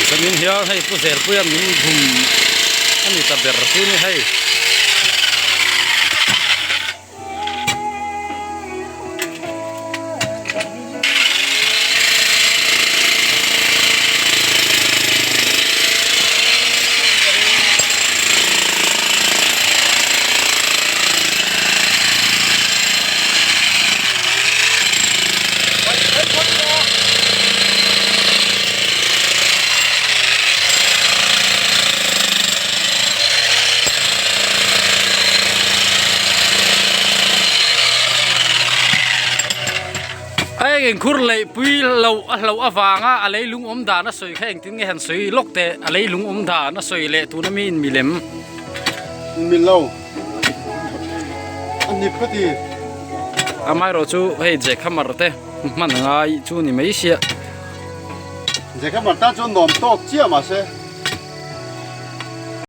Zanin hian hei Pu Zelpuia min bum a ni ta ber chu ni hei. Heng inkhur leh pui lo a hloh avanga a leilung awm dan a sawi kha engtin nge han sawi lawk teh a leilung awm dan a sawi leh tuna mi in milem. Milo. A nip ka ti. Amaherawh chu hei jackhammer te hman a ngai chu ni mai sia. Jackhammer tan chuan nuam tawk chiah mahse.